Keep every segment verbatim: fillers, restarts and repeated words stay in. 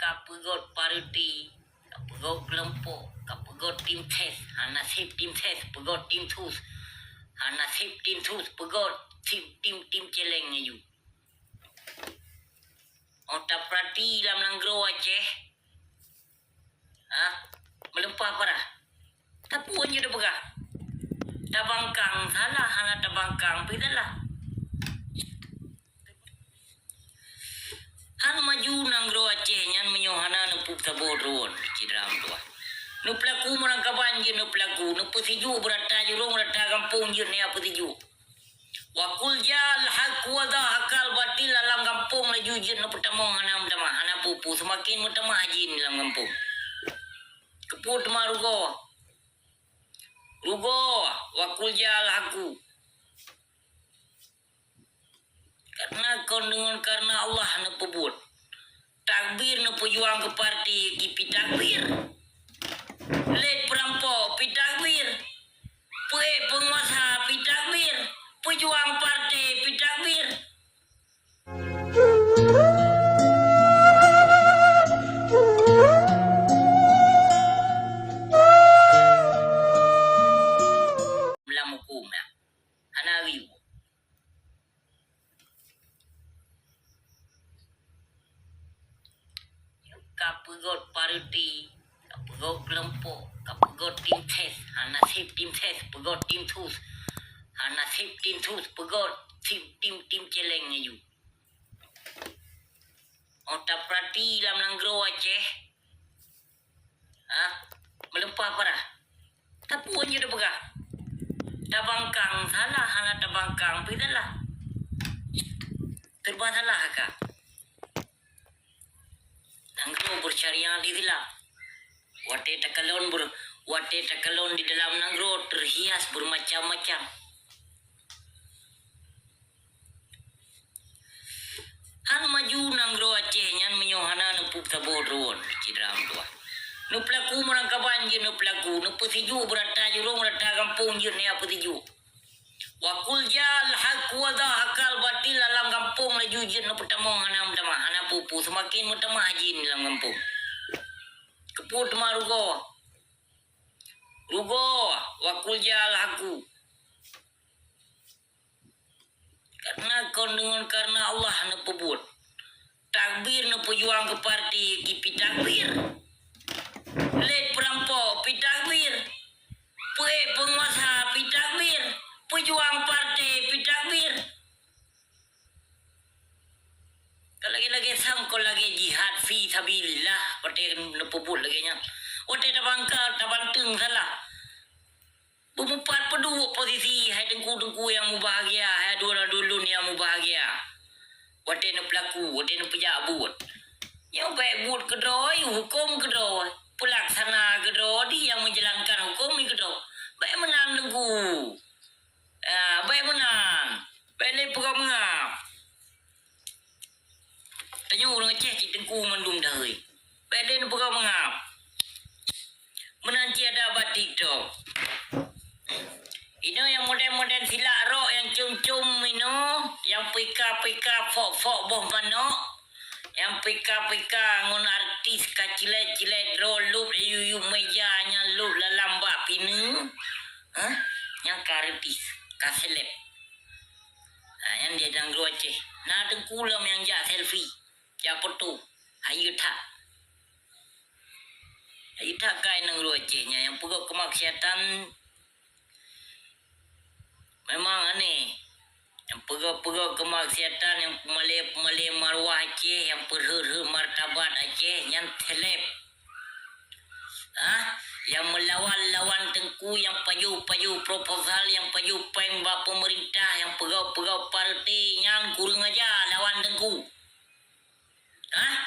Ka peugöt parti, ka peugöt keulompok, ka peugöt tim ses, hana sép tim ses, peugöt tim sus. Hana sép tim sus, peugöt tim, tim, tim celeng laju. Oh, tapeurati lam nanggroe Aceh, ha? Meuleupah parah. Tapi wan jeuet peugah, tabangkang salah, hana tabangkang pih salah. Han maju nanggroe Aceh nyan meunyoe hana neupeusaboh droe, syedara meutuah. Neupeulaku meurangkaban jeuet neupeulaku, neupeusijuek beurata jurông, beurata gampông jeuet neupeusijuek. Wa qul ja'al haqq wa zahaqal batil, lam gampông laju jeuet neupeutamong hana meutamah, hana peue-peue, seumaken meutamah jin lam gampông. Keupeue teuma rugoe? Rugoe, wa qul ja'al haqqu. Karena kon deungon karena Allah neupeubuet. Takbir neupeujuang keu parti, ki pi takbir. Lét peurampok pi takbir. Peuék peunguasa pi takbir. Peujuang parti pi takbir. Lam huköm nyan. Hana riweueng. Ka peugöt parti, ka peugöt keulompok, ka peugöt tim ses, hana sép tim ses, peugöt tim sus. Hana sép tim sus, peugöt tim, tim, tim celeng laju. Oh, tapeurati lam nanggroe Aceh, ha? Meuleupah parah. Tapi wan jeuet peugah, tabangkang salah, hana tabangkang pih salah. Teuma salah ka. Nanggroe beusyariat Islam. Watée takalon ber-, watée takalon di dalam nanggroe teuhias beumacam-macam. Han maju nanggroe Aceh nyan meunyoe hana neupeusaboh droe, syedara meutuah. Neupeulaku meurangkaban jeuet neupeulaku, neupeusijuek beurata jurông, beurata gampông jeuet neupeusijuek. Wa qul ja'al haqq wa zahaqal batil, lam gampông laju jeuet neupeutamong hana meutamah, hana peue-peue, seumaken meutamah jin lam gampông. Keupeue teuma rugoe? Rugoe, wa qul ja'al haqqu. Karena kon deungon karena Allah neupeubuet. Takbir neupeujuang keu parti, ki pi takbir. Lét peurampok pi takbir. Peuék peunguasa pi takbir. Peujuang parti pi takbir. Ka lagée-lagée sang kon lagée jihad fi sabilillah, watée neupeubuet lagée nyan. Watée tabangka, tabanteng salah. Beumeupat peuduek posisi hai teungku-teungku nyang mubahgia, hai dulon-dulon nyang mubahgia. Watée neupeulaku, watée neupeujak buet. Nyoe bék buet keudroe, huköm keudroe. Peulaksana keudroe, di nyang meujalankan huköm keudroe. Bék meunan teungku. Ah, bék meunan. Bék lé peugah meungab. Tanyoe ureuëng Aceh cit teungku mandum dahôi. Bék lé neupeugah meungab. Meunan cit adak bak TikTok. Inoe nyang modern-modern silak rok nyang com-com inoe, nyang pika-pika fok-fok boh manok, nyang pika-pika ngon artis ka cilet-cilet droe lop yup-yup meja nyan lop lalam bak pineue. Hah? Nyang ka artis, ka seleb. Ha, nyan di nanggroe Aceh. Na teungku lom nyang jak selfie, jak foto. Hayeue that. Hayeue that kai nanggroe Aceh nyan nyang peugöt keumaksiatan memang aneh. Nyang peugöt-peugöt keumaksiatan, nyang peumalée-peumalée maruah Aceh, nyang peurhot-hot martabat Aceh, nyan seleb. Hah? Nyang meulawan-lawan teungku, nyang pajoh-pajoh proposal, nyang pajoh péng bak peumeurintah, nyang peugöt-peugöt parti, nyan kureueng aja lawan teungku. Hah?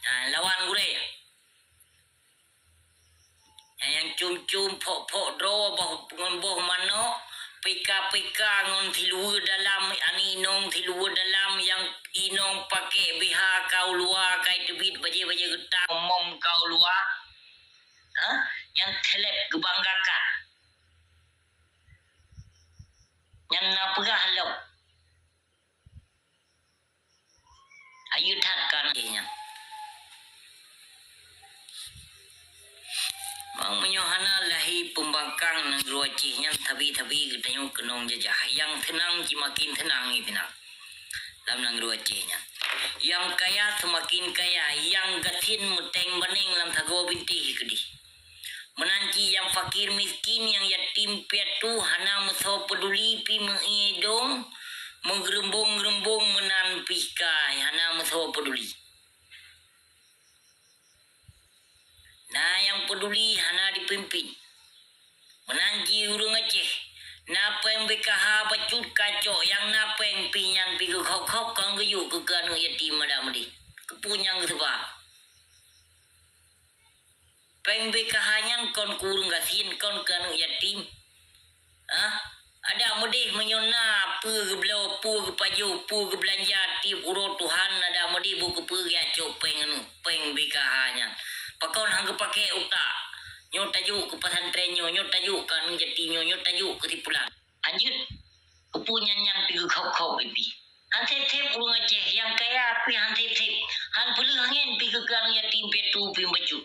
Nah, lawan gurée. Nyang com-com phok-phok droe boh, ngon boh manok, pika-pika ngon siluweue dalam, aneuk inong siluweue dalam nyang inong paké B H ka u luwa, ka teubiet bajée-bajée geuta, mom ka u luwa. Hah? Nyang seleb geubanggakan. Nyan na peugah lom. Hayeue that ka nyan. Pakang nanggroe Aceh nyan sabe-sabe geutanyoe keunong jajah. Nyang seunang seumaken seunang geutanyoe lam nanggroe Aceh nyan. Nyang kaya seumaken kaya, nyang gasien meuténg baneng lam sagoe bintéh keudeh. Meunan cit nyang fakir miskin, nyang yatim piatu hana meusoe peuduli, pih meuié dong, meugeureumbong-geureumbong meunan pih ka hana meusoe peuduli. Na nyang peuduli hana jipimpén. Meunan cit ureuëng Aceh, na péng B K H bacut kacok nyang na péng pih nyan pih geukhok-khok kon geuyue keu aneuk yatim adak meudeh. Keupeue nyang geuseuba? Péng B K H nyan kon keu ureuëng gasien, kon keu aneuk yatim. Hah? Adak meudeh meunyoe na peue geubloe, peue geupajoh, peue geubeulanja tieb uroe Tuhan, adak meudeh beu keupeue geujak cok péng nyoe, péng B K H nyan. Pakon han geupakée utak? Nyoe tajok keu pesantren nyoe, nyoe tajok keu aneuk yatim nyoe, nyoe tajok keu si pulan. Lanjut, keupeue nyan nyan pih geukhok-khok pih. Han sép-sép ureuëng Aceh nyang kaya pih han sép-sép. Han peuleueh angén pih keu aneuk yatim piatu pih bacut.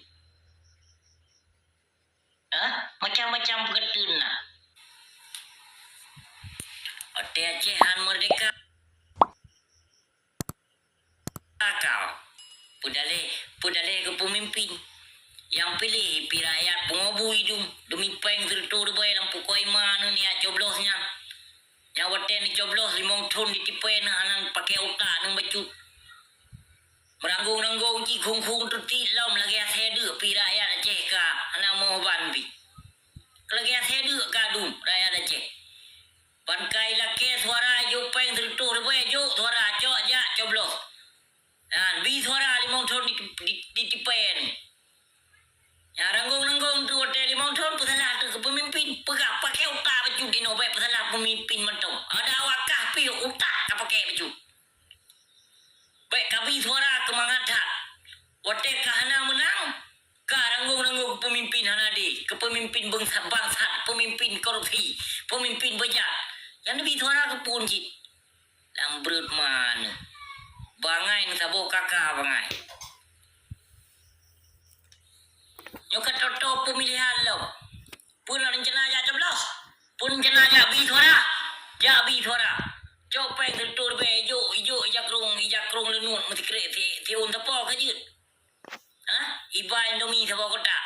Hah? Macam-macam peukeuteun na. Watée Aceh han meurdeka, kau peudaleh, peudaleh keu peumimpin. Nyang piléh pih rakyat pungo bui dum, demi péng sireutoh ribée lam pukoi ma neuniyak coblos nyan. Nyang watée neucoblos limong thon ditipée neuh hana pakée utak neuh bacut. Meuranggong-ranggong cit khung-khung teutit lom lagée asée deuk pih rakyat Aceh ka hana moh ban pih. Lagée asée deuk ka dum rakyat Aceh. Ban kai lakée suara jok péng sireutoh ribée jok suara cok jak coblos. Dan bi suara limong thon di, di, ditipée neuh. Nyang ranggong-ranggong tu watée limong thon peusalah tu keu peumimpin. Peugah pakée utak bacut inoe bék peusalah peumimpin mantong. Ada wakah pih utak ka pakée bacut. Bék kabi suara keu mangat that. Watée ka hana meunang, ka ranggong-ranggong keu peumimpin hana deh, keu peumimpin beungsa-, bangsat, peumimpin korupsi, peumimpin beujat. Nyang neubi suara keu phon cit. Lam breuet ma neuh. Bangai neuh saboh kaka bangai. Nyoe ka toto peumilihan lom. Peue na reuncana jak coblos? Peue reuncana jak bi suara? Jak bi suara. Cok péng sireutoh ribée ijok, ijok ija krong, ija krong leunut meusikrek si, siôn sapo ka jeuet. Hah? Iba Indomie saboh kotak.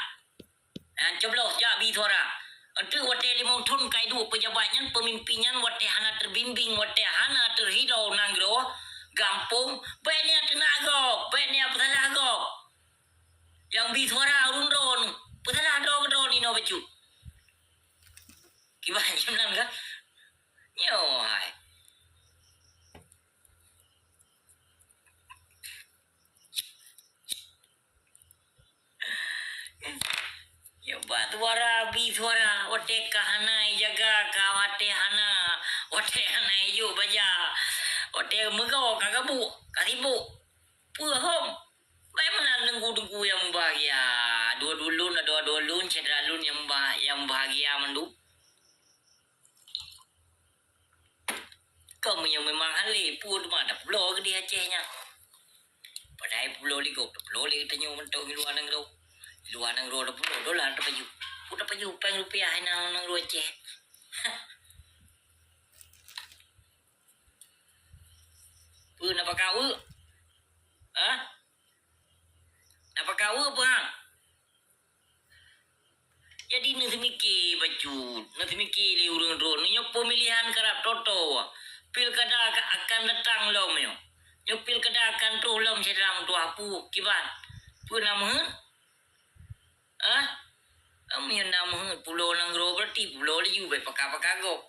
Nah, coblos jak bi suara. Enteuk watée limong thon kai duek peujabat nyan, peumimpin nyan watée hana teubimbéng, watée hana teuhidau nanggroe, gampông, bék niat teunak gob, bék niat peusalah gob. Nyang bi suara ureuëng droe neuh, peusalah droe keudroe inoe bacut. Kiban jeuem nan ka? Nyoe hai. Nyoe bak suara, bi suara, watée ka hana ijaga, ka watée hana, watée hana ijok baja, watée meugoe ka gabuk, ka sibok. Peue hom? Bék meunan teungku-teungku nyang mubahgia. Dua-dua lôn, dua-dua lôn, syedara lôn nyang mubah-, nyang mubahgia mandum. Keu meunyoe memang hale, peue teuma tapeulo keudeh Aceh nyan. Padahai peulo lé gob, tapeulo lé geutanyoe mantong di luwa nanggroe. Di luwa nanggroe tapeulo dolar tapajoh. Peue tapajoh péng rupiah hana nanggroe Aceh. Peue na pakaweue? Hah? Na pakaweue peue hang? Jadi neuseumike bacut, neuseumike lé ureuëng droe. Nyoe peumilihan karab toto. Pilkada ka-, akan datang lom nyoe. Nyoe pilkada akan troh lom syedara meutuwah peue kiban. Peue na meuheuet? Hah? Meunyoe na meuheuet pulo nanggroe, berarti pulo laju bék paka-paka gob.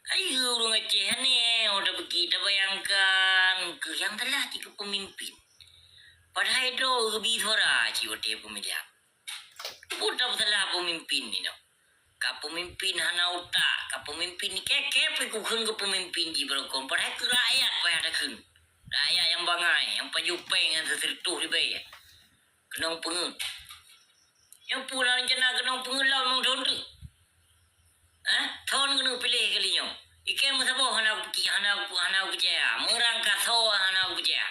Hai ureuëng Aceh aneh, oh, tabeuki tabayangkan keu nyang salah cit keu peumimpin. Padahai droe geubi suara cit watée peumilihan. Peue tapeusalah peumimpin inoe? Ka peumimpin hana utak, ka peumimpin kée-kée pih kukheun keu peumimpin jibarokon, padahai keu rakyat payah takheun. Rakyat nyang bangai, nyang pajoh péng nyang sireutoh ribée. Keunong peungeuet. Nyoe peue na reuncana keunong peungeuet lom ngon thon teuk? Hah? Thon keuneuk piléh kali nyoe. Ikei meusaboh hana kupeuci-, hana kupe-, hana kupeucaya. Meurangkasoe hana kupeucaya.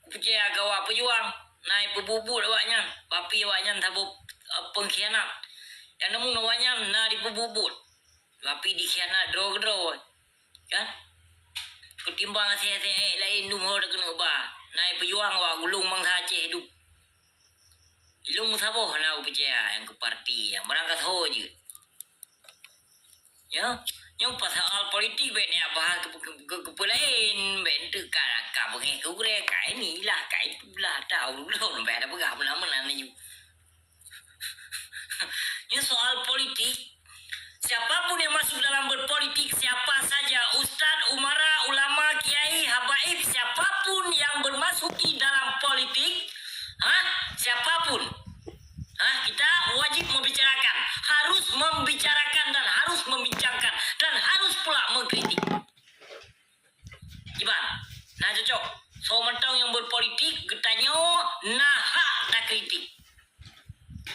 Kupeucaya keu awak peujuang, na ipeubuet-buet awaknyan, tapi awaknyan saboh, eh, pengkhianat. Nyang neumunoe awaknyan na dipeubuet-buet, tapi dikhianat droe keudroe. Kan? Keutimbang asèe-asèe laén dum ho takeuneuk ba, na peujuang awak gulong bansa Aceh dup. Ilôn meusaboh hana kupeucaya nyang keu parti nyang barangkasoe jeuet. Ya, nyoe pasal politik bèk neubahas keu, keu, keu, keu peue laén, bèk enteuk ka, ka beungéh keu gurèe, ka inilah, ka itulah, tahu lôn bèk ada peugah meunan-meunan laju. Nyoe soal politik, siapapun yang masuk dalam berpolitik, siapa saja, ustaz, umara, ulama, kiai, habaib, siapapun yang bermasuki dalam politik, ha, siapapun, ha, kita wajib membicarakan, harus membicarakan dan harus membincangkan dan harus pula mengkritik. Kiban, na cocok. Soe mantong nyang berpolitik, geutanyoe na hak takritik.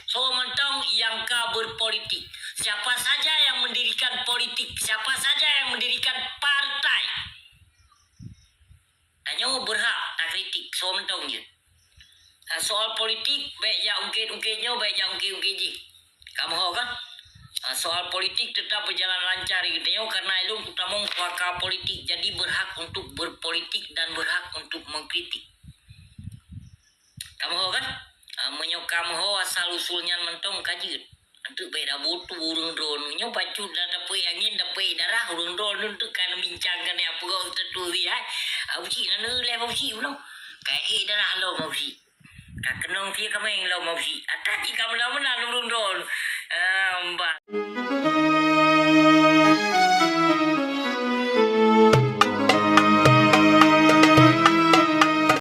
Soe mantong nyang ka berpolitik, siapa saja yang mendirikan politik, siapa saja yang mendirikan partai, tanyoe berhak takritik soe mantong jeuet. Ah, soal politik, bèk jak ungkét-ungkét nyoe, bèk jak ungkét-ungkét jih. Kamoe ho kan? Ah, soal politik tetap berjalan lancar di geutanyoe karena ilôn kutamong pakar politik, jadi berhak untuk berpolitik dan berhak untuk mengkritik. Kamoe ho kan? Ah, meunyoe kamoe ho asal usul nyan mantong ka jeuet. Anteuk bèk tabotoe ureueng droeneuh nyoe, bacut dah tapeuék angén, tapeuék darah, ureueng droeneuh anteuk ka neubincang keuneuk peugah teutu ri hai. Abu Syik na neulheueh Abu Syik bunoe. Ka ék darah lom Abu Syik. Ka keunong sie kaméng lom Abu Syik. Ata cit ka meunan-meunan ureueng droeneuh. Ah, mbah.